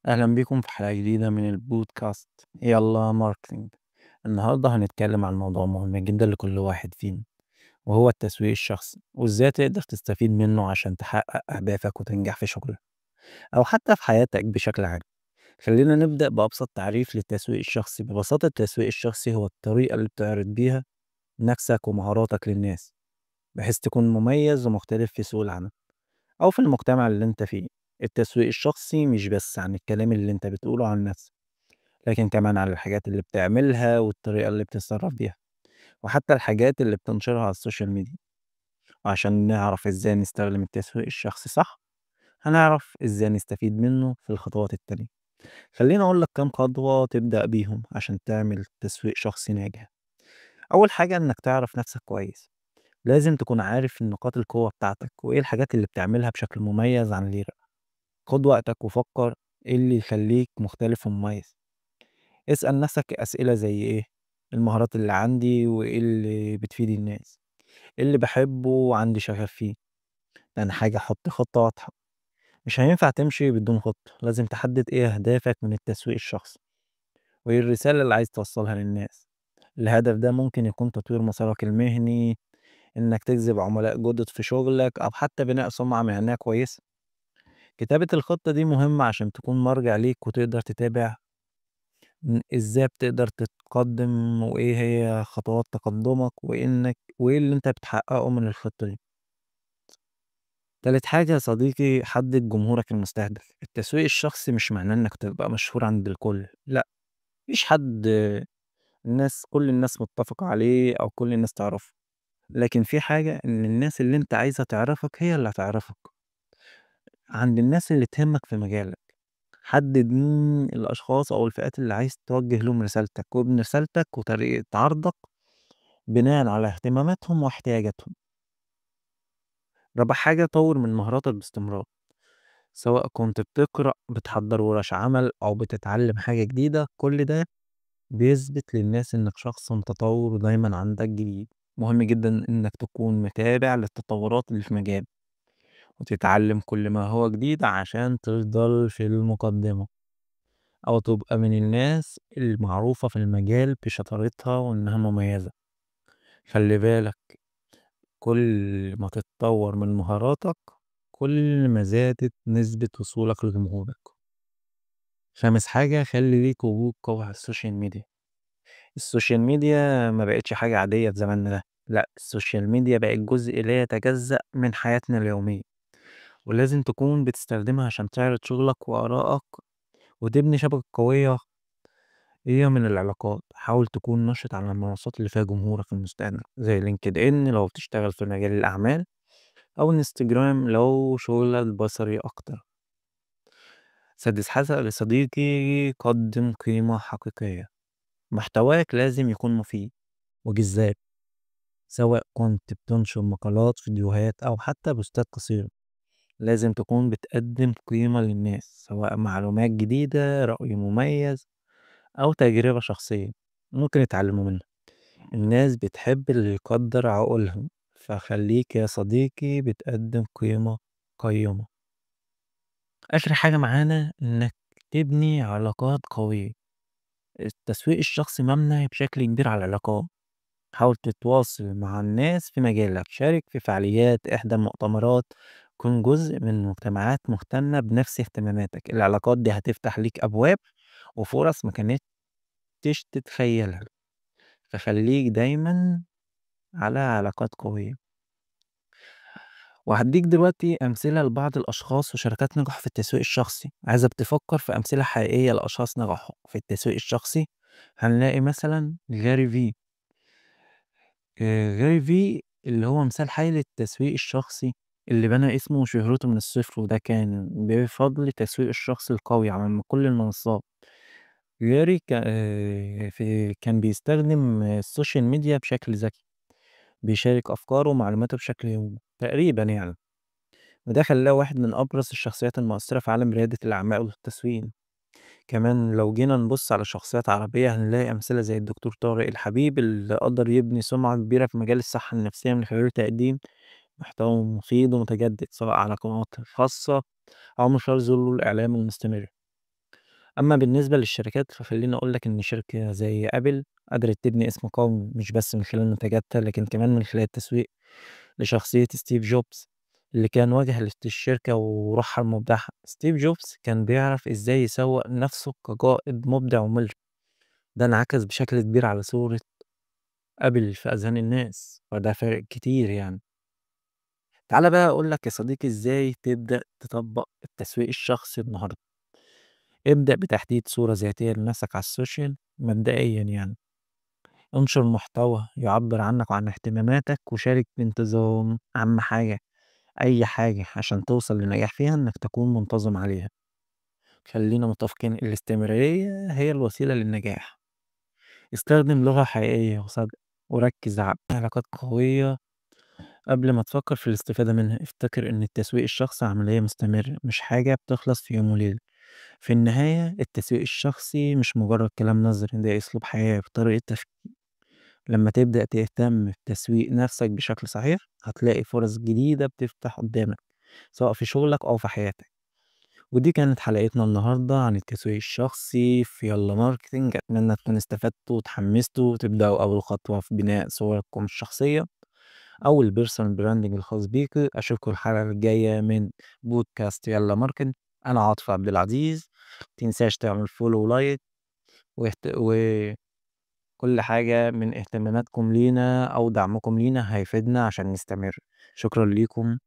أهلا بيكم في حلقة جديدة من البودكاست يلا ماركتينج. النهاردة هنتكلم عن موضوع مهم جدا لكل واحد فينا، وهو التسويق الشخصي، وازاي تقدر تستفيد منه عشان تحقق أهدافك وتنجح في شغلك أو حتى في حياتك بشكل عام. خلينا نبدأ بأبسط تعريف للتسويق الشخصي. ببساطة التسويق الشخصي هو الطريقة اللي بتعرض بيها نفسك ومهاراتك للناس بحيث تكون مميز ومختلف في سوق العمل أو في المجتمع اللي انت فيه. التسويق الشخصي مش بس عن الكلام اللي انت بتقوله عن نفسك، لكن كمان على الحاجات اللي بتعملها والطريقة اللي بتتصرف بيها، وحتى الحاجات اللي بتنشرها على السوشيال ميديا. وعشان نعرف ازاي نستخدم التسويق الشخصي صح، هنعرف ازاي نستفيد منه في الخطوات التانية. خليني اقول لك كام خطوة تبدأ بيهم عشان تعمل تسويق شخصي ناجح. اول حاجة انك تعرف نفسك كويس. لازم تكون عارف نقاط القوة بتاعتك وايه الحاجات اللي بتعملها بشكل مميز عن غيرك. خد وقتك وفكر ايه اللي يخليك مختلف ومميز. اسأل نفسك أسئلة زي ايه المهارات اللي عندي وايه اللي بتفيد الناس، ايه اللي بحبه وعندي شغف فيه. تاني حاجة، حط خطة واضحة. مش هينفع تمشي بدون خطة، لازم تحدد ايه أهدافك من التسويق الشخصي وايه الرسالة اللي عايز توصلها للناس. الهدف ده ممكن يكون تطوير مسارك المهني، انك تجذب عملاء جدد في شغلك، او حتى بناء سمعة مهنية كويسة. كتابة الخطة دي مهمة عشان تكون مرجع ليك وتقدر تتابع ازاي بتقدر تتقدم وايه هي خطوات تقدمك وايه اللي انت بتحققه من الخطة دي. تالت حاجة يا صديقي، حدد جمهورك المستهدف. التسويق الشخصي مش معناه انك تبقى مشهور عند الكل، لا، مفيش حد كل الناس متفقة عليه او كل الناس تعرفه، لكن في حاجة ان الناس اللي انت عايزة تعرفك هي اللي هتعرفك. عند الناس اللي تهمك في مجالك، حدد مين الأشخاص أو الفئات اللي عايز توجه لهم رسالتك وابن رسالتك وطريقة عرضك بناء على اهتماماتهم واحتياجاتهم. رابع حاجة، طور من مهاراتك باستمرار، سواء كنت بتقرأ، بتحضر ورش عمل، أو بتتعلم حاجة جديدة. كل ده بيثبت للناس إنك شخص متطور ودايما عندك جديد. مهم جدا إنك تكون متابع للتطورات اللي في مجالك وتتعلم كل ما هو جديد عشان تفضل في المقدمة أو تبقى من الناس المعروفة في المجال بشطارتها وإنها مميزة. خلي بالك، كل ما تتطور من مهاراتك كل ما زادت نسبة وصولك لجمهورك. خامس حاجة، خلي ليك وجود قوي على السوشيال ميديا. السوشيال ميديا ما بقتش حاجة عادية في زماننا ده، لا، السوشيال ميديا بقت جزء لا يتجزأ من حياتنا اليومية، ولازم تكون بتستخدمها عشان تعرض شغلك وآرائك وتبني شبكة قوية هي من العلاقات. حاول تكون نشط على المنصات اللي فيها جمهورك المستهدف زي لينكد إن لو بتشتغل في مجال الأعمال، أو انستجرام لو شغلك بصري أكتر. سادس حاجة يا صديقي، قدم قيمة حقيقية. محتواك لازم يكون مفيد وجذاب، سواء كنت بتنشر مقالات، فيديوهات، أو حتى بوستات قصيرة. لازم تكون بتقدم قيمة للناس، سواء معلومات جديدة، رأي مميز، أو تجربة شخصية ممكن يتعلموا منها. الناس بتحب اللي يقدر عقولهم، فخليك يا صديقي بتقدم قيمة قيمة. آخر حاجة معانا إنك تبني علاقات قوية. التسويق الشخصي مبني بشكل كبير على العلاقات. حاول تتواصل مع الناس في مجالك، شارك في فعاليات، احضر مؤتمرات، كن جزء من مجتمعات مهتمة بنفس اهتماماتك. العلاقات دي هتفتح ليك أبواب وفرص ما كانتش تتخيلها، فخليك دايما على علاقات قوية. وهديك دلوقتي أمثلة لبعض الأشخاص وشركات نجحوا في التسويق الشخصي. عايزك تفكر في أمثلة حقيقية لأشخاص نجحوا في التسويق الشخصي. هنلاقي مثلا غاري في. غاري في اللي هو مثال حي للتسويق الشخصي اللي بنى اسمه وشهرته من الصفر، وده كان بفضل تسويق الشخص القوي على كل المنصات. غاري كان بيستخدم السوشيال ميديا بشكل ذكي، بيشارك أفكاره ومعلوماته بشكل يومي تقريبا وده خلاه واحد من أبرز الشخصيات المؤثرة في عالم ريادة الأعمال والتسويق. كمان لو جينا نبص على شخصيات عربية هنلاقي أمثلة زي الدكتور طارق الحبيب اللي قدر يبني سمعة كبيرة في مجال الصحة النفسية من خلال تقديم محتوى مفيد ومتجدد، سواء على قنوات خاصة أو من خلال ظهوره الإعلامي المستمر. أما بالنسبة للشركات فخليني أقول لك إن شركة زي أبل قدرت تبني اسم قوي مش بس من خلال منتجاتها، لكن كمان من خلال التسويق لشخصية ستيف جوبز اللي كان واجهة للشركة وروحها المبدعة. ستيف جوبز كان بيعرف إزاي يسوق نفسه كقائد مبدع وملهم، ده انعكس بشكل كبير على صورة أبل في أذهان الناس، فده فارق كتير يعني. تعالَ بقى أقول لك يا صديقي إزاي تبدأ تطبّق التسويق الشخصي النهارده. ابدأ بتحديد صورة ذاتية لنفسك على ال social مبدئيًا يعني، انشر محتوى يعبّر عنك وعن اهتماماتك، وشارك بانتظام. أهم حاجة أي حاجة عشان توصل لنجاح فيها إنك تكون منتظم عليها. خلينا متفقين الاستمرارية هي الوسيلة للنجاح. استخدم لغة حقيقية وصادقة، وركز على علاقات قوية قبل ما تفكر في الاستفادة منها. افتكر إن التسويق الشخصي عملية مستمرة، مش حاجة بتخلص في يوم وليلة. في النهاية التسويق الشخصي مش مجرد كلام نظري، ده أسلوب حياة وطريقة تفكير. لما تبدأ تهتم بتسويق نفسك بشكل صحيح هتلاقي فرص جديدة بتفتح قدامك سواء في شغلك أو في حياتك. ودي كانت حلقتنا النهاردة عن التسويق الشخصي في يلا ماركتينج. أتمنى تكونوا استفدتوا وتحمستوا وتبدأوا أول خطوة في بناء صوركم الشخصية أو ال personal branding الخاص بيكم. أشوفكم الحلقة الجاية من بودكاست يلا ماركتينج. أنا عاطف عبد العزيز. متنساش تعمل follow و like وكل حاجة من اهتماماتكم لينا أو دعمكم لينا هيفيدنا عشان نستمر. شكرا ليكم.